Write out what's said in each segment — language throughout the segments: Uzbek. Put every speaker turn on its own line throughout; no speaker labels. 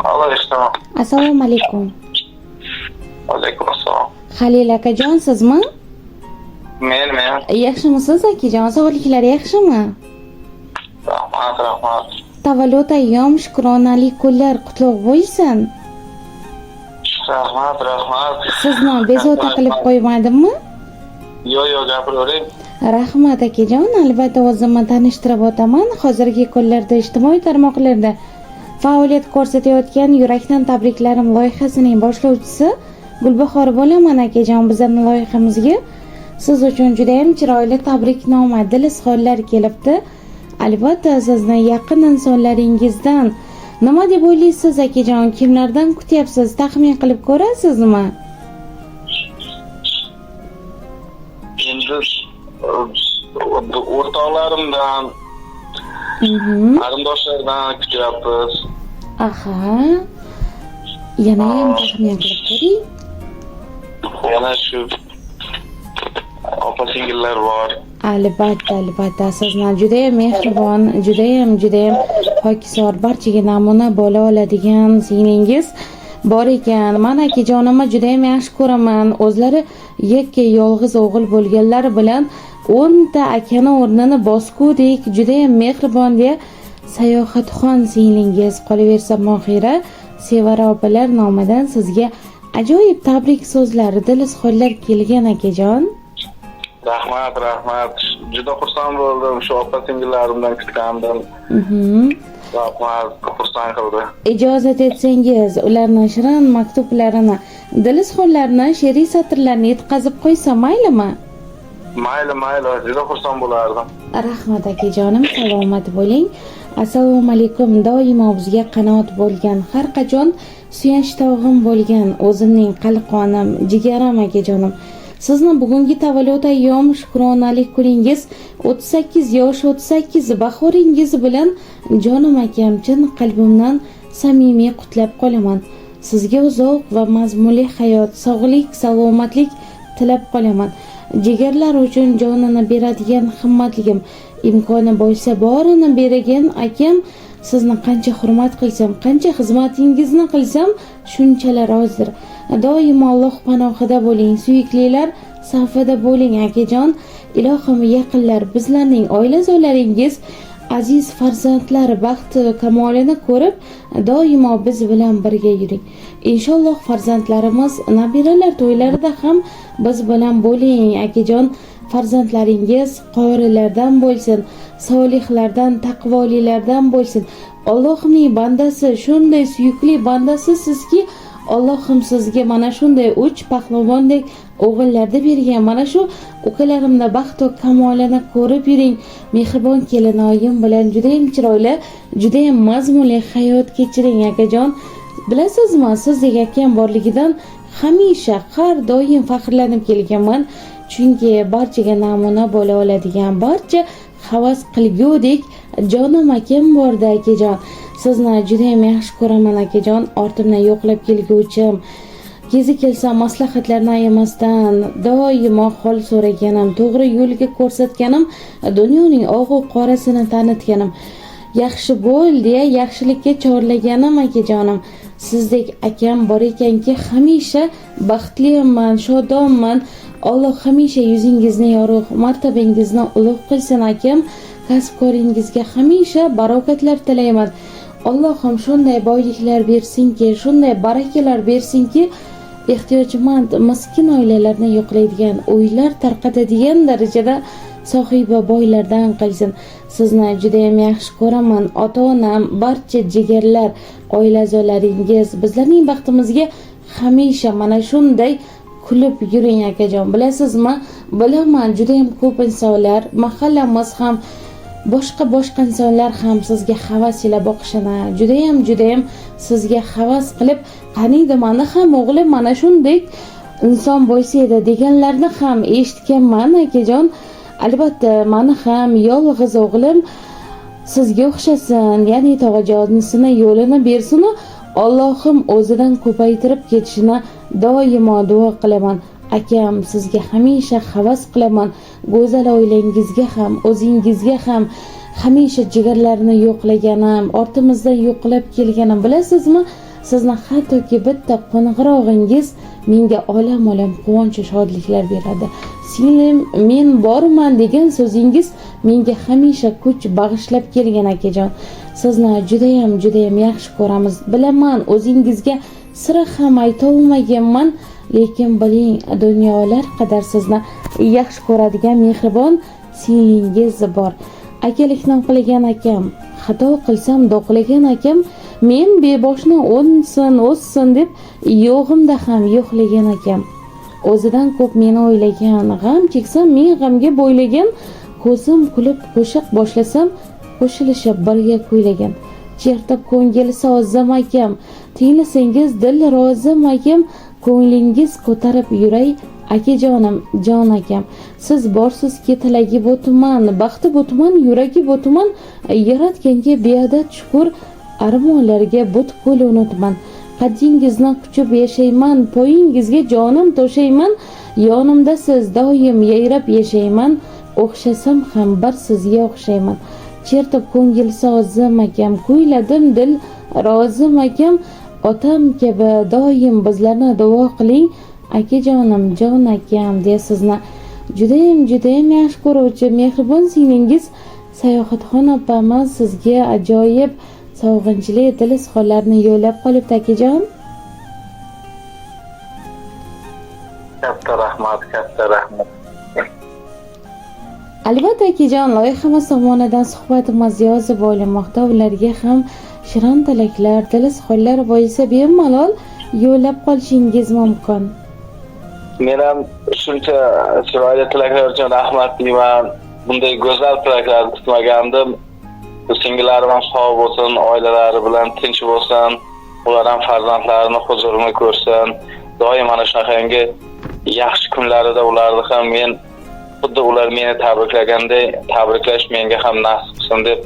Alo, eshitaman.
Assalomu alaykum.
Alaykum assalom.
Halil akajon, sizmi?
Men.
Yaxshimisiz, akajon? Sog'liqlar yaxshimi?
Rahmat, rahmat.
Tavallud ayyom, shukronali kunlar qutlug' bo'lsin.
Rahmat, rahmat.
Sizni bezovta qilib qo'ymadimmi?
Yo'q, yo'q, gapiravering.
Rahmat, akajon. Albatta, o'zimni tanishtirib o'taman. Hozirgi kunlarda ijtimoiy tarmoqlarda faoliyat ko'rsatayotgan Yurakdan tabriklarim loyihasining boshlovchisi Gulbahor bo'laman, akajon. Bizning loyihamizga siz uchun juda ham chiroyli tabriknoma, dil izhorlar kelibdi. Albatta, sizni yaqin insonlaringizdan. Nima deb o'ylaysiz, akajon? Kimlardan kutyapsiz? Taxmin qilib ko'rasizmi?
Endi o'rtoqlarimdan, qarindoshlardan kutyapmiz.
Aha. Yana ham taxmin qilib ko'ring.
Yana shu opa singillar bor.
Albatta, albatta. Sizni judayam mehribon, judayam, judayam pokisor, barchaga namuna bo'la oladigan singlingiz bor ekan. Man akajonimni judayam yaxshi ko'raman. O'zlari yakka yolg'iz o'g'il bo'lganlari bilan 10 ta akani o'rnini bosgudek judayam mehribon deya Sayohatxon singlingiz, qolaversa Mohira, Sevara opalar nomidan sizga ajoyib tabrik so'zlari, dil izhorlar kelgan, akajon.
Rahmat, rahmat. Juda xursand bo'ldim. Shu opa singillarimdan kutgandim. Rahmat, xursand qildi.
Ijozat etsangiz, ularni shirin maktublarini, dil izhorlarini, she'riy satrlarni yetkazib qo'ysam maylimi?
Mayli, mayli, juda xursand bo'lardim.
Rahmat, akajonim, salomat bo'ling. Assalomu alaykum. Doimo bizga qanot bo'lgan, har qachon suyanch tog'im bo'lgan, o'zimning qalqonim, jigarim akajonim. Sizni bugungi tavallud ayyom, shukronalik kuningiz, 38 yosh, 38 bahoringiz bilan jonim akam chin qalbimdan samimiy qutlab qolaman. Sizga uzoq va mazmunli hayot, sog'lik, salomatlik tilab qolaman. Jigarlar uchun jonini beradigan himmatligim, imkoni bo'lsa borini bergan akam, sizni qancha hurmat qilsam, qancha xizmatingizni qilsam, shunchalar ozdir. Doimo Alloh panohida bo'ling, suyuklilar safida bo'ling, akajon. Ilohim yaqinlar, bizlarning oila a'zolaringiz, aziz farzandlar baxti kamolini ko'rib, doimo biz bilan birga yuring. Inshaalloh farzandlarimiz, nabiralar to'ylarida ham biz bilan bo'ling, akajon. Farzandlaringiz qorilardan bo'lsin, solihlardan, taqvolilardan bo'lsin. Allohning bandasi, shunday suyukli bandasi sizki, Allohim sizga mana shunday 3 pahlavondek o'g'illarni bergan. Mana shu ukalarimda baxt va kamolini ko'rib yuring. Mehribon kelinoyim bilan juda ham chiroyli, juda ham mazmunli hayot kechiring, akajon. Bilasizmi, sizdek akam borligidan hamisha, har doim faxrlanib kelganman. Chunki barchaga namuna bo'la oladigan, barcha havas qilgudek jonim akam bordi, akajon. Sizni juda ham yaxshi ko'raman, akajon. Ortimdan yo'qlab kelguvchim, kezi kelsa maslahatlarni ayamasdan doimo hol so'raganim, to'g'ri yo'lga ko'rsatganim, dunyoning og'u qorasini tanitganim, yaxshi bo'l deya yaxshilikka chorlaganim, akajonim. Sizdek akam bor ekanki, hamisha baxtliman, shodonman. Alloh hamisha yuzingizni yorug', martabangizni ulug' qilsin, akam. Kasb-koringizga hamisha barokatlar tilayman. Allohim shunday boyliklar bersinki, shunday barakalar bersinki, ehtiyojmand miskin oilalarni yo'qlaydigan, uylar tarqatadigan darajada sohibi boylardan qilsin. Sizni juda ham yaxshi ko'raman. Ota-onam, barcha jigarlar, oila a'zolaringiz bizlarning baxtimizga hamisha mana shunday kulib yuring, akajon. Bilasizmi, bilaman, juda ham ko'p insonlar, mahallamiz ham, boshqa boshqa insonlar ham sizga havas ila boqishini, judayam judayam sizga havas qilib, qaniydi mani ham o'g'lim mana shunday inson bo'lsa edi deganlarni ham eshitganman, akajon. Albatta, mani ham yolg'iz o'g'lim sizga o'xshasin, ya'ni tog'ajonisini yo'lini bersin, Allohim o'zidan ko'paytirib ketishini doimo duo qilaman. Akam, sizga hamisha havas qilaman. Go'zal oilangizga ham, o'zingizga ham Hamisha jigarlarini yo'qlaganim, ortimizdan yo'qlab kelganim, bilasizmi? Sizni hattoki bitta qo'ng'irog'ingiz menga olam-olam quvonch va shodliklar beradi. Singlim, men borman degan so'zingiz menga hamisha kuch bag'ishlab kelgan akajon. Sizni judayam judayam yaxshi ko'ramiz. Bilaman, o'zingizga sira ham ayta olmaganman, lekin biling, dunyolar qadar sizni yaxshi ko'radigan mehribon singlingiz bor. Akalikni qilgan akam, xato qilsam do'qlagan akam, men beboshni o'nsin, o'ssin deb yo'g'imda ham yo'qlagan akam. O'zidan ko'p meni o'ylagan, g'am cheksam men g'amga bo'ylagan, ko'zim kulib qo'shiq boshlasam qo'shilishib birga kuylagan. Chertib ko'ngil sozim akam, tinglasangiz dil rozim akam, ko'nglingiz ko'tarib yuray akajonim, jon akam. Siz borsizki tilagi bo'tman, baxti bo'tman, yuragi bo'tman, yaratganga beadad shukur, armonlarga butkul unutman. Qaddingizni quchib yashayman, poyingizga jonim to'shayman, yonimda siz doim yayrab yashayman, o'xshasam ham bir sizga o'xshayman. Chertib ko'ngil sozim akam, kuyladim dil rozim akam, otam kabi doim bizlarni duo qiling akajonim, jon akam, deya sizni judayam judayam yaxshi ko'ruvchi mehribon singlingiz Sayohatxon opamiz sizga ajoyib sog'inchli dil izhorlarni yo'llab qolibdi akajon.
Katta rahmat, katta rahmat.
Albatta akajon, loyihamiz tomonidan suhbatimiz yozib olinmoqda. Ularga ham shirin tilaklar, dil izhorlar bo'lsa bemalol yo'llab qolishingiz mumkin.
Men ham shuncha chiroyli tilaklar uchun rahmat deyman. Bunday go'zal tilaklarni kutmagandim. Singillarim ham sog' bo'lsin, oilalari bilan tinch bo'lsin, ular ham farzandlarini huzurini ko'rsin. Doim mana shunaqangi yaxshi kunlarida ularni ham men xuddi ular meni tabriklaganday tabriklash menga ham nasib qilsin deb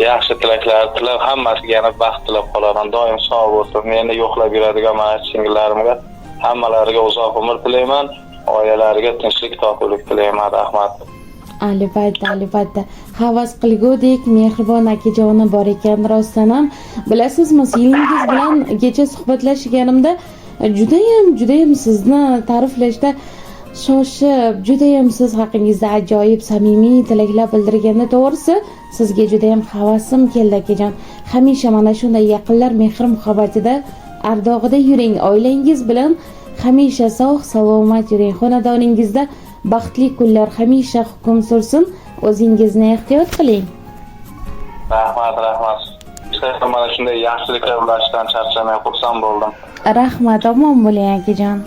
yaxshi tilaklar tilab, hammasiga yana baxt tilab qolaman. Doim sog' bo'lsin. Meni yo'qlab yuradigan mana singillarimga hammalariga uzoq umr tilayman, oilalariga tinchlik, totuvlik tilayman. Rahmat.
Albatta, albatta. Havas qilgudek mehribon akajoni bor ekan rostdan ham. Bilasizmi, singlingiz bilan kecha suhbatlashganimda judayam judayam sizni ta'riflashda shoshib, judayam siz haqingizda ajoyib samimiy tilaklar bildirganda, to'g'risi sizga judayam havasim keldi akajon. Hamisha mana shunday yaqinlar mehr muhabbatida, ardog'ida yuring, oilangiz bilan hamisha sog' salomat yuring, xonadoningizda baxtli kunlar hamisha hukm sursin. O'zingizni ehtiyot qiling.
Rahmat, rahmat. Mana shunday yaxshiliklar ulashishdan charchamay xursand bo'ldim.
Rahmat, omon bo'ling akajon.